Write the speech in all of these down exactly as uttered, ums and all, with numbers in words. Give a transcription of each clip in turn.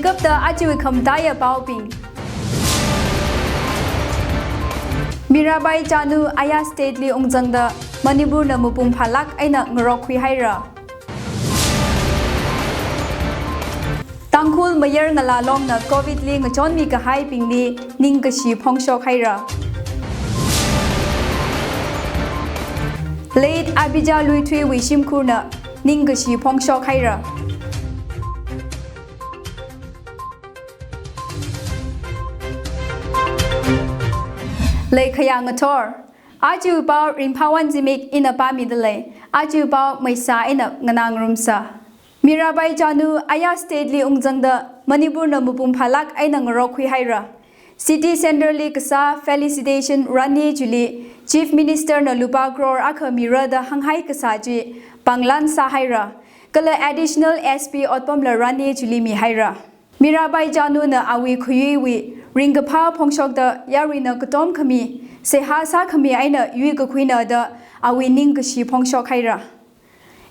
Kapta aja khamataiya paobing. Mirabai Chanu aya state li ungzangda Manipur na mapung phālāk eina ngarokkhui haira. Tangkhul mayar ngalā longna covid li ngachonmi kahaibingli ningkashi phongshok haira. Late Abija Luithuiwui shimkhurna ningkashi phongshok haira. Leikhayā ngathor. Aja pao Ringphāwon Zimik ina pāmida lei. Aja pao Meisa eina nganā ngarumsa. Mirabai Chanu aya state li ungzangda Manipur na mapung phālāk eina ngarokkhui haira. City Centre li kasā felicitation rani chili Chief Minister na lupā crore akha mira da hānghai kasā chi panglan sāhaira. Kala Additional S P otpamla rani chili mihaira. Mirabai Chanu na awui khayuiwui ringkaphā phongshokda yaruina katom khami, seihā sākhami eina yuikakhuina da awui ningkashi phongshok haira.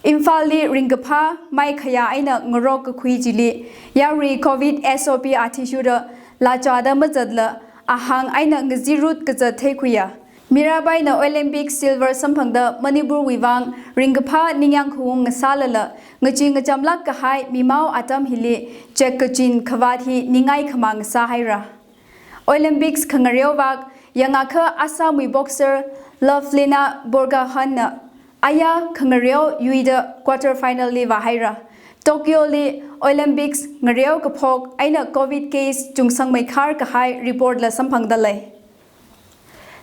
Imphal li ringkaphā maikhayā eina ngarok kakhui chili yarui covid S O P athishurda lachada mazatla ahāng eina ngazirut kazat theikhuiya. Mirabai na Olympic silver samphangda Manipur wui vang ringkaphā ningyāng khaung ngasālala, ngachee ngachamlāk kahai mimao atam hili chekkachin khavāt hi ningai khamang sāhaira. Olympics khangareo vak yangakha Assam wui boxer Lovelina Borgohain na aya khangareo yuida quarter final li vāhaira. Tokyo li Olympics ngareo kaphok eina covid case chungsangmeikhar kahai report la samphangda lei.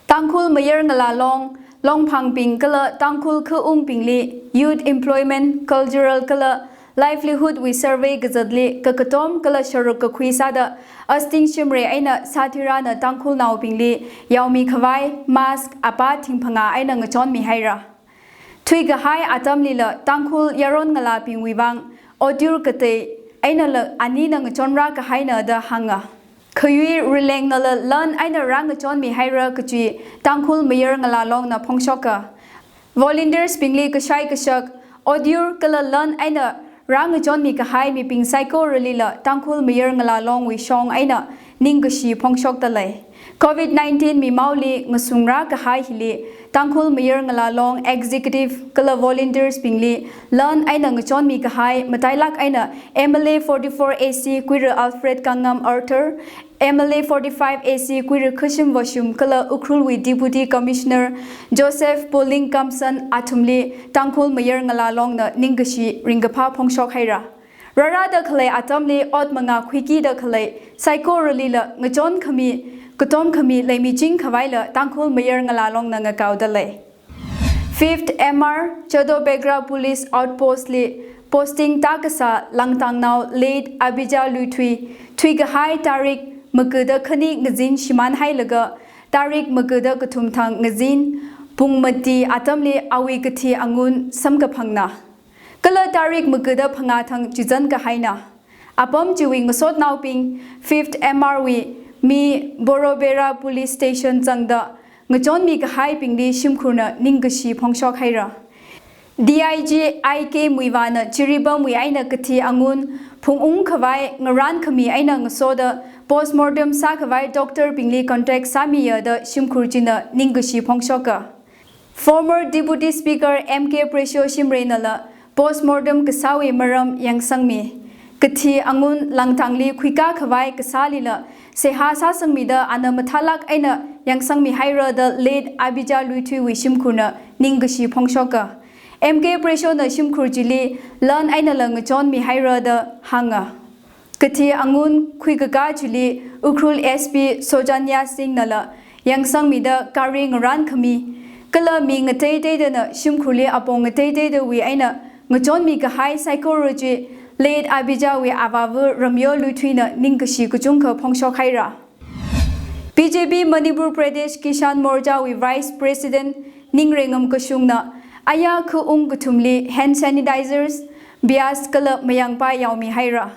Tangkhul mayar ngalā long, longphangbing kala Tangkhul khaungbingli youth employment, cultural kala livelihood wui survey kazatli kakatom kala sharuk kakhui sāda Asting Shimray eina Sathira na Tangkhulnaobingli yaomi khavai mask apā thingphangā eina ngachonmi haira. Thuikahai atamlila Tangkhul yaron ngalābingwui vang otyur katei einala anina ngachonra kahaina da hānga. Khayui rilengnala lan eina rāngachonmi haira kachi Tangkhul mayar ngalā longna phongshoka. Volunteers bingli kashai kashak, otyur kala lan eina rāngachonmi kahai mibing saikoralila Tangkhul mayar ngalā longwui shong eina ningkashi phongshokda lei. Covid nineteen mimaoli ngasungra kahai hili Tangkhul mayar ngalā long executive kala volunteers bingli lan eina ngachonmi kahai matailāk eina M L A forty-four A C Kuira Alfred Kangam Arthur, M L A forty-five A C Kuira Khashim Vashum kala Ukhrul wui Deputy Commissioner Joseph Poling Kamson athumli Tangkhul mayar ngalā longna ningkashi ringkaphā phongshok haira. Rārada khalei atamli ot mangā khuikida khalei saikoralila ngachon khami, katom khami leimiching khavaila Tangkhul mayar ngalā longna ngakaoda lei. Fifth M R Chadobegra Police Outpost li posting tākasā Langtangnao late Abija Luithui, thuikahai tarik magada khani ngazin shimān hailaga tarik magada kathum thang ngazin pung mati atamli awui kathi angun samkaphangna. Kala tarik magada phangā thang chizan kahaina. Apam chiwui ngasotnaobing Fifth M R wui mi Borobera Police Station zangda ngachonmi kahaibingli shimkhurna ningkashi phongshok haira. D I G I K Muivahna Jiribamwui eina kathi angun phungung khavai ngarān khami eina ngasoda postmortem sākhavai doctor bingli contact sāmiya da shimkhur china ningkashi phongshoka. Former Deputy Speaker M K Pressure Shimraynala postmortem kasāwui maram yangsangmi. Kathi angun Langtangli khuikā khavai kasālila seihā sāsangmida ana mathālāk eina yangsangmi haira da late Abija Luithuiwui shimkhurna ningkashi phongshoka. M K Pressure na shimkhur chili lan einala ngachonmi haira da hānga. Kathi angun khuikakā chili Ukhrul S P Sojanya Singh nala yangsangmida gari ngarān khami, kala mi ngateiteidana shimkhurli apong ngateiteidawui eina ngachonmi kahai saikora chi late Abijawui avāva Ramyo Luithuina ningkashi kachungkha phongshok haira. B J P Manipur Pradesh Kisan Morcha wui Vice President Ningreingam Kashungna aya khaung kathumli hand sanitizers, bias kala mayangpai yaomi haira.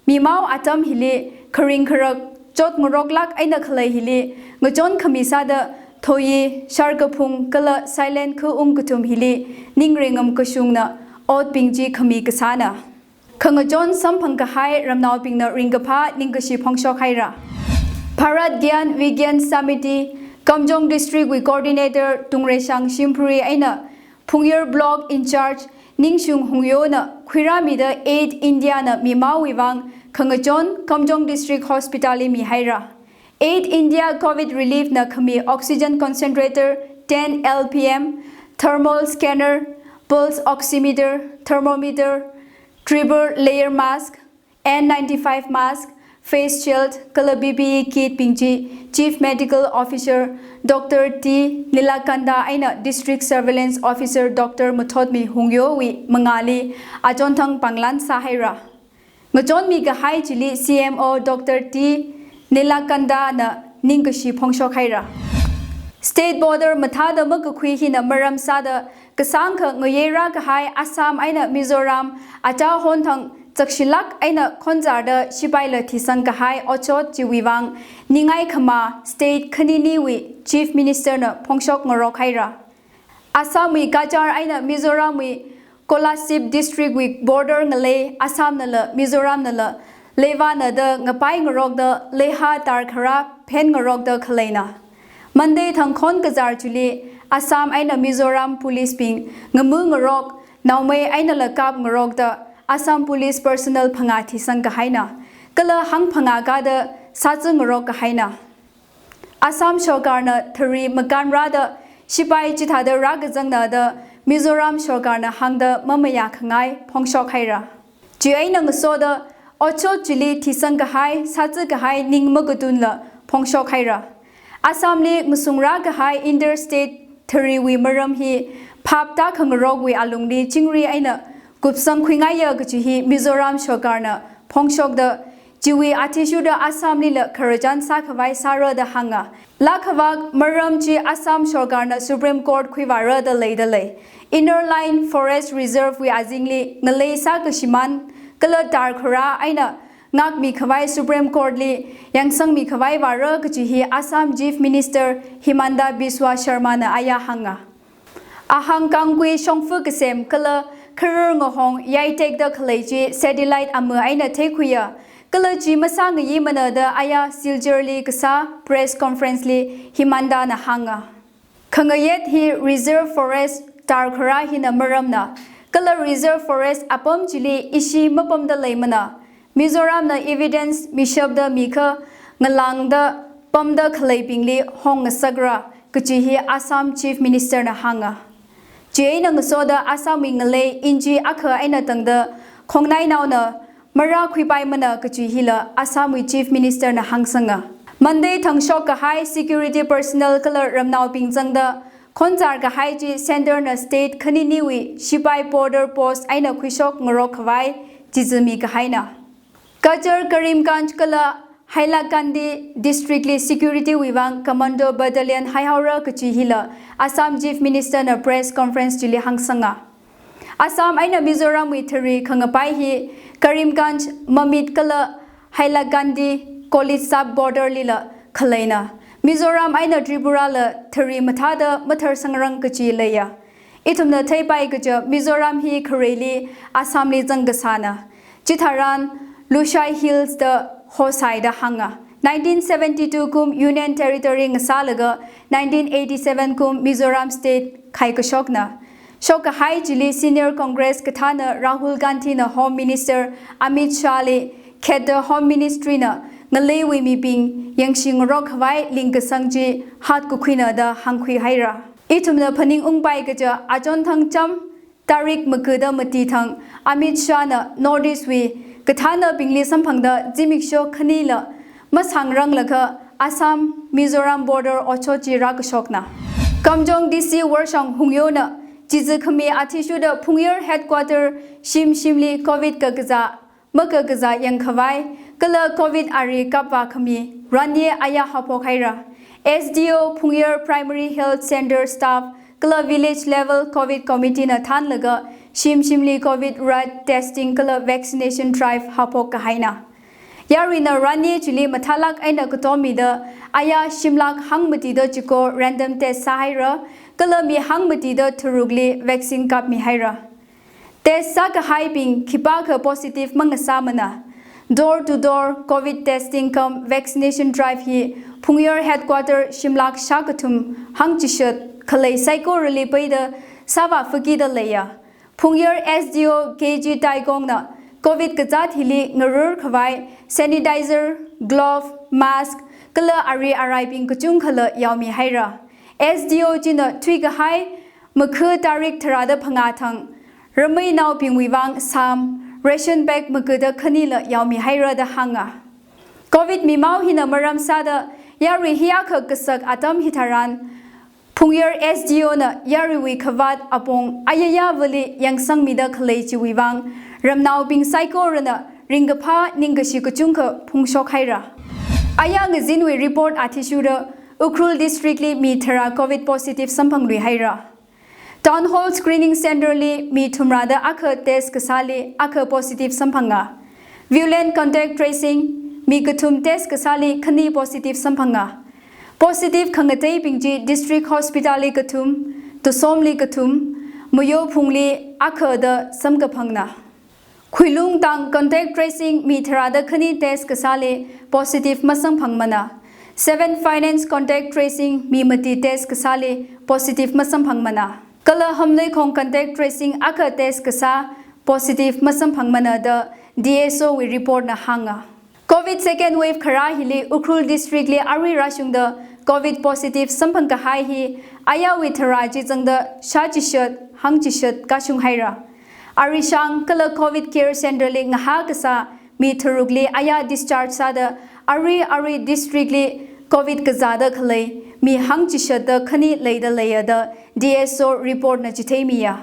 Mimao atam hili kharing kharak chot ngaroklāk eina khalei hili ngachon khami sāda Thoyi, Sharkaphung kala Silent khaung kathum hili Ningreingam Kashungna otbing chi khami kasāna. Khangachon samphang kahai ramnaobingna ringkaphā ningkashi phongshok haira. Bharat Gyan Vigyan Samiti, Kamjong District wui Coordinator Tungreishang Shimphuri eina Phungyar Block in-charge Ningshung Hungyona khuirāmida Aid India na mimaowui vang khangachon Kamjong District Hospital li mihaira. Aid India COVID relief na khami oxygen concentrator ten L P M, thermal scanner, pulse oximeter, thermometer, triple layer mask, N ninety-five mask, face shield, kala P P E kit bing chi Chief Medical Officer Doctor T Nilakanta eina District Surveillance Officer Doctor Mathotmi Hungyowui mangāli achonthang panglan sāhaira. Ngachonmi kahai chili C M O Doctor T Nilakanta na ningkashi phongshok haira. State border mathāda makakhui hina maram sāda kasāngkha ngayeira kahai Assam eina Mizoram achahon thang chakshilak eina khonzarda shipaila thisang kahai otshot chiwui vang ningai khama state khaniniwui Chief Minister na phongshok ngarok haira. Assam wui Cachar eina Mizoram wui Kolasib District wui border ngalei Assam nala Mizoram nala leivāna da ngapai ngarokda leiha tarkhara phen ngarokda khaleina. Monday thangkhon kazar chili Assam eina Mizoram police bing ngamu ngarok, naomei einala kap ngarokda Assam police personnel phangā thisang kahaina. Kala hang phangā kada sātsu ngarok kahaina. Assam sorkarna thari makanrāda shipai chithāda rākazangna da Mizoram sorkarna hāngda mamayā khangai phongshok haira. Chieina ngasoda otshot chili thisang kahai, sātsu kahai ning makatunla phongshok haira. Assam li ngasungrā kahai interstate thariwui maram hi phap tākhangarokwui alungli chingri eina kupsang khuingaiya kachi hi Mizoram sorkarna phongshokda chiwui athishurda Assam lila khararchan sākhavai sāra da hānga. Lākhavak maram chi Assam sorkarna Supreme Court khuivāra da leida lei. Inner Line Forest Reserve wui azingli ngalei sākashimān kala tarkhara eina ngākmi khavai Supreme Court li yangsangmi khavai vāra kachi hi Assam Chief Minister Himanta Biswa Sharma na aya hānga. Ahang kangkui shongfa kasem kala kharar ngahong yaitekda khalei chi satellite ama eina theikhuiya, kala chi masāngayimana da aya Silchar li kasā press conference li Himanta na hānga. Khangayet hi reserve forest tarkhara hina maramna, kala reserve forest apam chili ishi mapamda leimana, Mizoramna evidence mishapda mikha ngalāngda pamda khaleibingli hongngasakra kachi hi Assam Chief Minister na hānga. Chieina ngasoda Assam wui ngalei inchi akha eina tangda khongnainaona marākhuipaimana kachi hila Assam wui Chief Minister na hāngsanga. Monday thangshok kahai security personnel kala ramnaobing zangda khonzar kahai chi center na state khaniniwui shipai border post eina khuishok ngarok khavai chizumi kahaina. Cachar, Karimganj kala Hailakandi district li security wui vang commando battalion haihaora kachi hila Assam Chief Minister na press conference chili hāngsanga. Assam eina Mizoram wui thari khangapai hi Karimganj, Mamit kala Hailakandi College sub border lila khaleina. Mizoram eina Tripura la thari mathāda mathar sangrang kachi leiya. Ithumna theipai kaja Mizoram hi khareili Assam li zangkasāna. Chitharan Lushai Hills da hosai da hānga. Nineteen seventy-two kum Union Territory ngasālaga nineteen eighty-seven kum Mizoram State khaikashokna. Shok kahai chili Senior Congress kathāna Rahul Gandhi na Home Minister Amit Shah li khetda Home Ministry na ngaleiwui mibing yangshi ngarok khavai lingkasang chi hatkakhuina da hāngkhui haira. Ithumna phaningungpai kaja achonthang cham tarik makuda mati thang Amit Shah na North East wui kathānabingli samphangda zimiksho khanila masāngranglaga Assam Mizoram border otshot chi rākashokna. Kamjong D C Worshang Hungyona chizu khami athishurda Phungyar headquarter shim shimli COVID kakazā makakazā yangkhavai kala COVID ari kapvā khami ranye aya haophok haira. S D O Phungyar Primary Health Center staff kala village level COVID committee na thānlaga shim shimli COVID rat testing kala vaccination drive haophok kahaina. Yarina ranye chili mathālak eina katommida aya shimlak hangmatida chiko random test sāhaira, kala mi hangmatida tharukli vaccine kapmihaira. Test sākahaibing khipākha positive mangasāmana. Door to door COVID testing cum vaccination drive hi Phungyar headquarter shimlak shākathum hangchishat khalei saikorali peida sāvāphakida leiya. Phungyar S D O K G Taikongna COVID kazāt hili ngarur khavai sanitizer, glove, mask, kala ari araibing kachungkhala yaomihaira. S D O china thuikahai makha tarik tharāda phangā thang rameinaobingwui vang sam, ration bag makada khanila yaomihaira da hānga. COVID mimao hina maram sāda yarui hiyākha kasak atam hitharan, Phungyar S D O na yaruiwui khavāt apong ayayāvali yangsangmida khalei chiwui vang, ramnaobing saikorana ringkaphā ningkashi kachungkha phungshokhaira. Aya ngazinwui report athishurda Ukhrul District li mi tharā COVID positive samphangluihaira. Town Hall Screening Center li mi thumrāda akha test kasāli akha positive samphanga. Viewland contact tracing mi kathum test kasāli khani positive samphanga. Positive khangateibing chi District Hospital li kathum, Tusomli kathum, Mayophungli akha da samkaphangna. Khuilung tang contact tracing mi tharāda khani test kasāli positive masamphangmana. Seven Finance contact tracing mi mati test kasāli positive masamphangmana. Kala Hamleikhong contact tracing akha test kasā positive masamphangmana da D S O wui report na hānga. COVID second wave kharā hili Ukhrul District li arui rāshungda COVID positive samphangkahai hi ayawui tharā chi zangda shāchishat hangchishat kashunghaira. Arishang kala COVID Care Center li ngahā kasā mi tharukli aya discharge sāda arui arui district li COVID kazāda khalei mi hangchishatda khani leida leiya da D S O report na chitheimiya.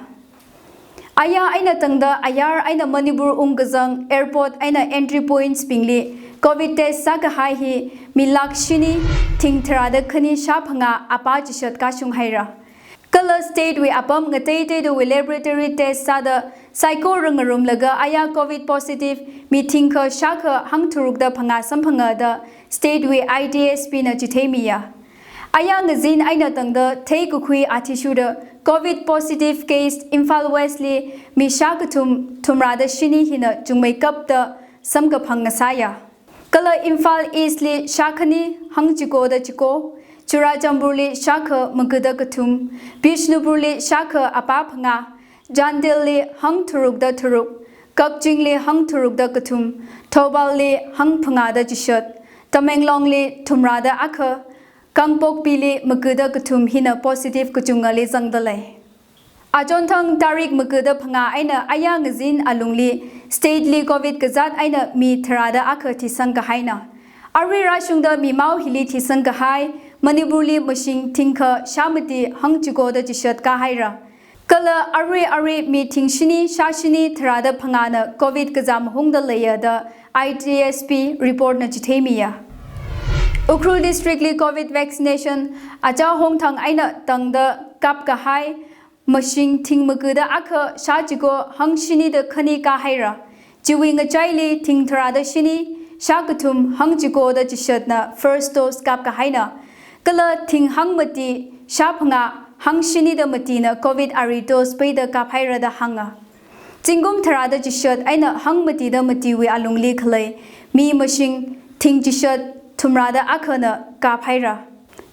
Aya eina tangda ayar eina Manipur ungkazang airport eina entry points bingli COVID test sākahai hi mi lakh shini thing tharāda khani shāphangā apā chishat kashunghaira. Kala state wui apam ngateiteidawui laboratory test sāda saikora ngarumlaga aya COVID positive mi thingkha shākha hangtharukda phangā samphanga da state wui I T S P na chitheimiya. Aya ngazin eina tangda theikakhui athishurda COVID positive case Imphal West li mi shākathum thumrāda shini hina chungmeikapta samkaphang ngasāya. Kala Imphal East li shākhani hangchikoda chiko, Churachandpur li shākha makada kathum, Bishnupur li shākha apā phangā, Chandel li hangtharukda tharuk, Kakching li hangtharukda kathum, Thoubal li hangphangāda chishat, Tamenglong li thumrāda akha, Kangpokpi li makada kathum hina positive kachungali zangda lei. Achonthang tarik makada phangā eina aya ngazin alungli state li COVID kazāt eina mi tharāda akha thisangkahaina. Arui rāshungda mimao hili thisangkahai Manipur li mashing thingkha shāmati hangchikoda chishat kahaira. Kala arui arui mi thingshini shāshini tharāda phangāna COVID kazā mahungda leiya da I T S P report na chitheimiya. Ukhrul District li COVID vaccination achā hongthang eina tangda kapkahai mashing thing makada akha shāchiko hangshinida khani kahaira. Chiwui ngachaili thing tharāda shini shākathum hangchikoda chishatna first dose kapkahaina. Kala thing hangmati shāphangā hangshinida matina COVID ari dose peida kaphaira da hānga. Zingkum tharāda chishat eina hangmatida matiwui alungli khalei mi mashing thing chishat thumrāda akhana kaphaira.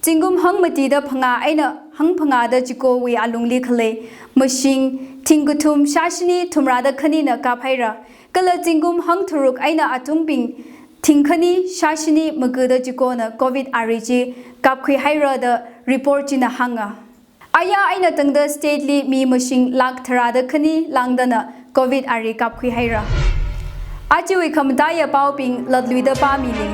Zingkum hangmatida phangā eina hangphangāda chikowui alungli khalei mashing thing kathum shāshini thumrāda khanina kaphaira. Kala zingkum hangtharuk eina atungbing thing khani shāshini makada chikona COVID ari chi kapkhuihaira da report china hānga. Aya eina tangda state li mi mashing lakh tharāda khani lāngdana COVID ari kapkhuihaira. Ajawui khamataiya paobing latluida pāmili.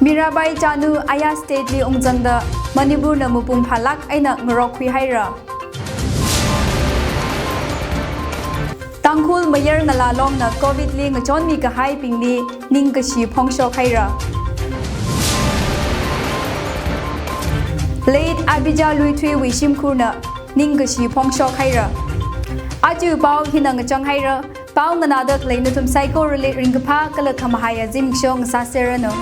Mirabai Chanu aya state li ungzangda Manipur na mapung phālāk eina ngarokkhuihaira. Tangkhul mayar ngalā longna COVID li ngachonmi kahaibingli ningkashi phongshok haira. Late Abija Luithuiwui shimkhurna ningkashi phongshok haira. Aja pao hina ngachang haira, pao nganāda khalei nathum saikorali ringkaphā kala khamahaiya zimiksho ngasāserranu.